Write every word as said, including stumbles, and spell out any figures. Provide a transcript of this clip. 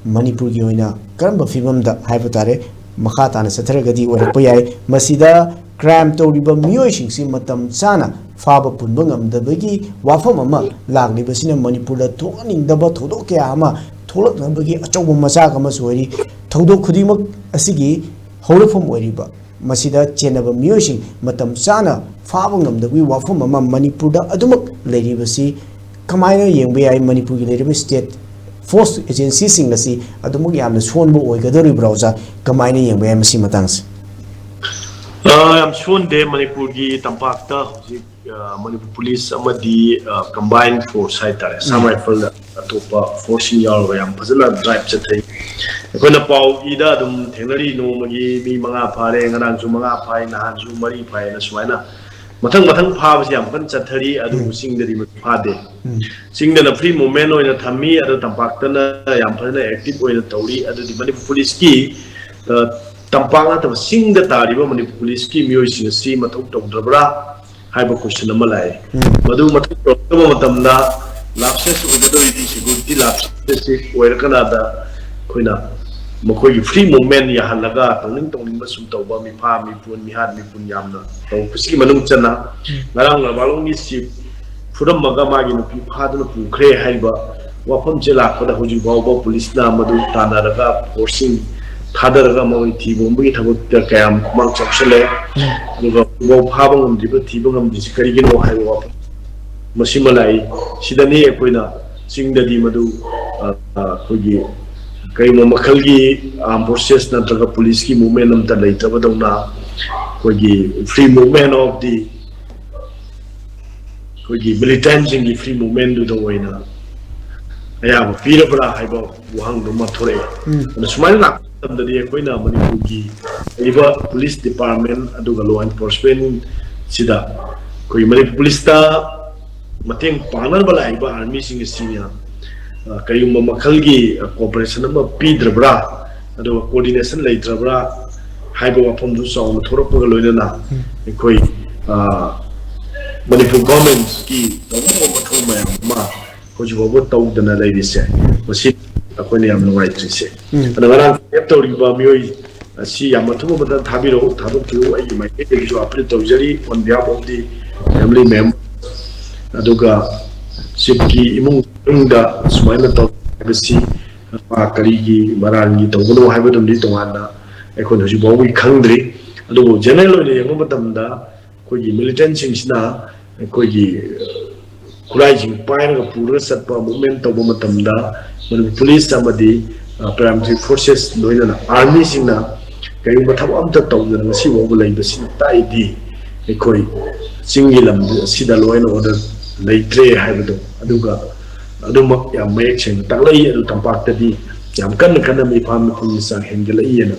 ꯃꯅꯤꯄꯨꯔꯒꯤ ꯑꯣꯏꯅ ꯀꯔꯝꯕ ꯐꯤꯕꯝꯗ ꯍꯥꯏꯕ ꯇꯥꯔꯦ, ꯃꯈꯥ ꯇꯥꯅ ꯆꯠꯊꯔꯒꯗꯤ ꯑꯣꯏꯔꯛꯄ ꯌꯥꯏ꯫ ꯃꯁꯤꯗ ꯀ꯭ꯔꯥꯏꯝ ꯇꯧꯔꯤꯕ ꯃꯤꯑꯣꯏꯁꯤꯡꯁꯤ ꯃꯇꯝ ꯆꯥꯅ ꯐꯥꯕ ꯄꯨꯟꯕ ꯉꯝꯗꯕꯒꯤ ꯋꯥꯐꯝ ꯑꯃ ꯂꯥꯛꯂꯤꯕꯁꯤꯅ ꯃꯅꯤꯄꯨꯔꯗ ꯊꯣꯛꯍꯟꯅꯤꯡꯗꯕ ꯊꯧꯗꯣꯛ ꯀꯌꯥ ꯑꯃ ꯊꯣꯛꯂꯛꯅꯕꯒꯤ ꯑꯆꯧꯕ ꯃꯆꯥꯛ ꯑꯃꯁꯨ ꯑꯣꯏꯔꯤ꯫ ꯊꯧꯗꯣꯛ ꯈꯨꯗꯤꯡꯃꯛ ꯑꯁꯤꯒꯤ ꯍꯧꯔꯛꯐꯝ ꯑꯣꯏꯔꯤꯕ ꯃꯁꯤꯗ ꯆꯦꯟꯅꯕ ꯃꯤꯑꯣꯏꯁꯤꯡ ꯃꯇꯝ ꯆꯥꯅ ꯐꯥꯕ ꯉꯝꯗꯕꯒꯤ ꯋꯥꯐꯝ ꯑꯃ ꯃꯅꯤꯄꯨꯔꯗ ꯑꯗꯨꯃꯛ ꯂꯩꯔꯤꯕꯁꯤ ꯀꯃꯥꯏꯅ ꯌꯦꯡꯕ ꯌꯥꯏ? ꯃꯅꯤꯄꯨꯔꯒꯤ ꯂꯩꯔꯤꯕ ꯁ꯭ꯇꯦꯠ ꯐꯣꯔꯁ ꯑꯦꯖꯦꯟꯁꯤꯁꯤꯡ ꯑꯁꯤ ꯑꯗꯨꯃꯛ ꯌꯥꯝꯅ ꯁꯣꯟꯕ ꯑꯣꯏꯒꯗꯧꯔꯤꯕ꯭ꯔꯥ, ꯑꯣꯖꯥ? ꯀꯃꯥꯏꯅ ꯌꯦꯡꯕ ꯌꯥꯏ ꯃꯁꯤ ꯃꯇꯥꯡꯁꯦ? ꯑ, ꯌꯥꯝ ꯁꯣꯟꯗꯦ꯫ ꯃꯅꯤꯄꯨꯔꯒꯤ ꯇꯝꯄꯥꯛꯇ ꯍꯧꯖꯤꯛ, ꯑ, ꯃꯅꯤꯄꯨꯔ ꯄꯨꯂꯤꯁ ꯑꯃꯗꯤ, ꯑ, ꯀꯝꯕꯥꯏꯟ ꯐꯣꯔꯁ ꯍꯥꯏꯇꯥꯔꯦ, ꯑꯁꯥꯝ ꯎꯝ꯫ ꯔꯥꯏꯐꯜꯗ ꯑꯇꯣꯞꯄ ꯐꯣꯔꯁꯁꯤꯡ ꯌꯥꯎꯔꯒ ꯌꯥꯝ ꯐꯖꯅ ꯗ꯭ꯔꯥꯏꯚ ꯆꯠꯊꯩ꯫ ꯑꯩꯈꯣꯏꯅ ꯄꯥꯎ ꯏꯗ ꯑꯗꯨꯝ ꯊꯦꯡꯅꯔꯤ, ꯅꯣꯡꯃꯒꯤ ꯃꯤ ꯃꯉꯥ ꯐꯥꯔꯦ, ꯉꯔꯥꯡꯁꯨ ꯃꯉꯥ ꯐꯥꯏ, ꯅꯍꯥꯟꯁꯨ ꯃꯔꯤ ꯐꯥꯏꯅ ꯁꯨꯃꯥꯏꯅ ꯃꯊꯪ ꯃꯊꯪ ꯐꯥꯕꯁꯤ ꯌꯥꯝ ꯀꯟꯅ ꯆꯠꯊꯔꯤ꯫ ꯑꯗꯨꯕꯨ ꯎꯝ꯫ ꯆꯤꯡꯗꯗꯤ ꯃꯗꯨ ꯐꯥꯗꯦ꯫ ꯎꯝ꯫ ꯆꯤꯡꯗꯅ ꯐ꯭ꯔꯤ ꯃꯨꯚꯃꯦꯟ ꯑꯣꯏꯅ ꯊꯝꯃꯤ, ꯑꯗꯣ ꯇꯝꯄꯥꯛꯇꯅ ꯌꯥꯝ ꯐꯖꯅ ꯑꯦꯛꯇꯤꯚ ꯑꯣꯏꯅ ꯇꯧꯔꯤ꯫ ꯑꯗꯨꯗꯤ ꯃꯅꯤꯄꯨꯔ ꯄꯨꯂꯤꯁꯀꯤ, ꯑ, ꯇꯝꯄꯥꯛ ꯅꯠꯇꯕ ꯆꯤꯡꯗ ꯇꯥꯔꯤꯕ ꯃꯅꯤꯄꯨꯔ ꯄꯨꯂꯤꯁꯀꯤ ꯃꯤꯑꯣꯏꯁꯤꯡ ꯑꯁꯤ ꯃꯊꯧ ꯇꯧꯗ꯭ꯔꯕ꯭ꯔꯥ ꯍꯥꯏꯕ ꯀꯣꯏꯁꯟ ꯑꯃ ꯂꯥꯛꯑꯦ꯫ ꯎꯝ꯫ ꯃꯗꯨ ꯃꯊꯧ ꯇꯧꯔꯛꯇꯕ ꯃꯇꯝꯗ ꯂꯥꯞꯁꯦꯁ ꯑꯣꯏꯒꯗꯧꯔꯤꯗꯤ ꯁꯦꯀ꯭ꯌꯨꯔꯤꯇꯤ ꯂꯥꯞꯁꯦꯁ ꯑꯣꯏꯔꯀꯥꯟꯗ ꯑꯩꯈꯣꯏꯅ ꯃꯈꯣꯏꯒꯤ ꯐ꯭ꯔꯤ ꯃꯨꯚꯃꯦꯟ ꯌꯥꯍꯜꯂꯒ ꯇꯧꯅꯤꯡ ꯇꯧꯅꯤꯡꯕ ꯁꯨꯝ ꯇꯧꯕ, ꯃꯤꯐꯥ ꯃꯤꯄꯨꯟ, ꯃꯤꯍꯥꯠ ꯃꯤꯄꯨꯟ ꯌꯥꯝꯅ ꯇꯧꯕꯁꯤꯒꯤ ꯃꯅꯨꯡ ꯆꯟꯅ ꯎꯝ꯫ ꯉꯔꯥꯡ ꯂꯕꯥꯂꯣꯡꯒꯤ ꯆꯤꯐ ꯐꯨꯔꯝꯃꯒ ꯃꯥꯒꯤ ꯅꯨꯄꯤ ꯐꯥꯗꯨꯅ ꯄꯨꯈ꯭ꯔꯦ ꯍꯥꯏꯔꯤꯕ ꯋꯥꯐꯝꯁꯦ ꯂꯥꯛꯄꯗ ꯍꯧꯖꯤꯛ ꯐꯥꯎꯕ ꯄꯨꯂꯤꯁꯅ ꯃꯗꯨ ꯇꯥꯟꯅꯔꯒ ꯐꯣꯔꯁꯁꯤꯡ ꯊꯥꯗꯔꯒ ꯃꯈꯣꯏ ꯊꯤꯕ ꯍꯨꯝꯕꯒꯤ ꯊꯕꯛꯇ ꯀꯌꯥꯝ ꯈꯨꯃꯥꯡ ꯆꯥꯎꯁꯜꯂꯦ꯫ ꯎꯝ꯫ ꯑꯗꯨꯒ ꯍꯧꯖꯤꯛꯐꯥꯎ ꯐꯥꯕ ꯉꯝꯗ꯭ꯔꯤꯕ, ꯊꯤꯕ ꯉꯝꯗ꯭ꯔꯤꯁꯤ ꯀꯔꯤꯒꯤꯅꯣ ꯍꯥꯏꯕ ꯋꯥꯐꯝ ꯃꯁꯤꯃ ꯂꯥꯛꯏ꯫ ꯁꯤꯗꯅꯤ ꯑꯩꯈꯣꯏꯅ ꯆꯤꯡꯗꯗꯤ ꯃꯗꯨ, ꯑ, ꯑ, ꯑꯩꯈꯣꯏꯒꯤ ꯀꯔꯤꯒꯨꯝꯕ ꯃꯈꯜꯒꯤ ꯑꯥꯔꯝ ꯐꯣꯔꯁꯦꯁ ꯅꯠꯇ꯭ꯔꯒ ꯄꯨꯂꯤꯁꯀꯤ ꯃꯨꯚꯃꯦꯟ ꯑꯃꯠꯇ ꯂꯩꯇꯕꯗꯧꯅ ꯑꯩꯈꯣꯏꯒꯤ free movement of the ꯑꯩꯈꯣꯏꯒꯤ ꯃꯤꯂꯤꯇꯦꯟꯁꯤꯡꯒꯤ ꯐ꯭ꯔꯤ ꯃꯨꯚꯃꯦꯟꯗꯨꯗ ꯑꯣꯏꯅ ꯑꯌꯥꯕ ꯄꯤꯔꯕ꯭ꯔꯥ ꯍꯥꯏꯕ ꯋꯥꯍꯪꯗꯨꯃ ꯊꯣꯔꯛꯑꯦ꯫ ꯎꯝ꯫ ꯑꯗꯨ ꯁꯨꯃꯥꯏꯅ ꯂꯥꯛꯄ ꯃꯇꯝꯗꯗꯤ ꯑꯩꯈꯣꯏꯅ ꯃꯅꯤꯄꯨꯔꯒꯤ ꯂꯩꯔꯤꯕ ꯄꯨꯂꯤꯁ ꯗꯤꯄꯥꯔꯠꯃꯦꯟ ꯑꯗꯨꯒ ꯂꯣ ꯑꯦꯟꯐꯣꯔꯁꯃꯦꯟꯁꯤꯗ ꯑꯩꯈꯣꯏꯒꯤ ꯃꯅꯤꯄꯨꯔ ꯄꯨꯂꯤꯁꯇ ꯃꯇꯦꯡ ꯄꯥꯡꯅꯕ ꯂꯥꯛꯏꯕ ꯑꯥꯔꯃꯤꯁꯤꯡ ꯑꯁꯤꯅ, ꯑ, ꯀꯔꯤꯒꯨꯝꯕ ꯃꯈꯜꯒꯤ, ꯑ, ꯀꯣꯑꯣꯄꯔꯦꯁꯟ ꯑꯃ ꯄꯤꯗ꯭ꯔꯕ꯭ꯔꯥ, ꯑꯗꯨꯒ ꯀꯣꯑꯣꯔꯗꯤꯅꯦꯁꯟ ꯂꯩꯇ꯭ꯔꯕ꯭ꯔꯥ ꯍꯥꯏꯕ ꯋꯥꯐꯝꯗꯨ ꯆꯥꯎꯅ ꯊꯣꯔꯛꯄꯒ ꯂꯣꯏꯅꯅ ꯎꯝ꯫ ꯑꯩꯈꯣꯏ, ꯑ, ꯃꯅꯤꯄꯨꯔ ꯒꯣꯔꯃꯦꯟꯀꯤ ꯇꯧꯅꯤꯡꯕ ꯃꯊꯧ ꯃꯌꯥꯝ ꯑꯃ ꯍꯧꯖꯤꯛ ꯐꯥꯎꯕ ꯇꯧꯗꯅ ꯂꯩꯔꯤꯁꯦ, ꯃꯁꯤ ꯑꯩꯈꯣꯏꯅ ꯌꯥꯝ ꯅꯨꯡꯉꯥꯏꯇ꯭ꯔꯤꯁꯦ꯫ ꯑꯗ ꯉꯔꯥꯡ ꯀꯦꯞ ꯇꯧꯔꯤꯕ ꯃꯤꯑꯣꯏ ꯑꯁꯤ ꯌꯥꯝ ꯑꯊꯨꯕ ꯃꯇꯝꯗ ꯊꯥꯕꯤꯔꯛꯎ, ꯊꯥꯗꯣꯛꯄꯤꯔꯛꯎ, ꯑꯩꯒꯤ ꯃꯥꯏꯀꯩꯗꯒꯤꯁꯨ ꯑꯄꯤꯜ ꯇꯧꯖꯔꯤ on behalf of the family member꯫ ꯑꯗꯨꯒ ꯆꯤꯞꯀꯤ ꯏꯃꯨꯡ ꯃꯅꯨꯡꯗ ꯁꯨꯃꯥꯏꯅ ꯇꯧ ꯍꯥꯏꯕꯁꯤ ꯃꯥ ꯀꯔꯤꯒꯤ ꯃꯔꯥꯜꯒꯤ ꯇꯧꯕꯅꯣ ꯍꯥꯏꯕꯗꯨꯃꯗꯤ ꯇꯣꯉꯥꯟꯅ ꯑꯩꯈꯣꯏꯅ ꯍꯧꯖꯤꯛ ꯐꯥꯎꯕꯒꯤ ꯈꯪꯗ꯭ꯔꯤ꯫ ꯑꯗꯨꯕꯨ ꯖꯦꯅꯔꯦꯜ ꯑꯣꯏꯅ ꯌꯦꯡꯕ ꯃꯇꯝꯗ ꯑꯩꯈꯣꯏꯒꯤ ꯃꯤꯂꯤꯇꯦꯟꯁꯤꯡꯁꯤꯅ ꯑꯩꯈꯣꯏꯒꯤ ꯈꯨꯠꯂꯥꯏꯁꯤꯡ ꯄꯥꯏꯔꯒ ꯄꯨꯔꯒ ꯆꯠꯄ ꯃꯨꯞꯃꯦꯟ ꯇꯧꯕ ꯃꯇꯝꯗ ꯃꯅꯤꯄꯨꯔ ꯄꯨꯂꯤꯁ ꯑꯃꯗꯤ ꯄꯦꯔꯥꯃꯤꯂꯤꯇꯔꯤ ꯐꯣꯔꯁꯦꯁ ꯂꯣꯏꯅꯅ ꯑꯥꯔꯃꯤꯁꯤꯡꯅ ꯀꯔꯤꯒꯨꯝꯕ ꯊꯕꯛ ꯑꯝꯇ ꯇꯧꯗꯅ ꯉꯁꯤ ꯐꯥꯎꯕ ꯂꯩꯕꯁꯤꯅ ꯇꯥꯛꯏꯗꯤ ꯑꯩꯈꯣꯏ ꯆꯤꯡꯒꯤ ꯂꯝ ꯑꯁꯤꯗ ꯂꯣ ꯑꯦꯟ ꯑꯣꯔꯗꯔ ꯂꯩꯇ꯭ꯔꯦ ꯍꯥꯏꯕꯗꯣ꯫ ꯑꯗꯨꯒ ꯑꯗꯨꯃꯛ ꯌꯥꯝ ꯃꯌꯦꯛ ꯁꯦꯡꯅ ꯇꯥꯛꯂꯛꯏ꯫ ꯑꯗꯨ ꯇꯝꯄꯥꯛꯇꯗꯤ ꯌꯥꯝ ꯀꯟꯅ ꯀꯟꯅ ꯃꯤꯐꯥ ꯃꯤꯄꯨꯝꯒꯤ ꯆꯥꯡ ꯍꯦꯟꯒꯠꯂꯛꯏ ꯍꯥꯏꯅ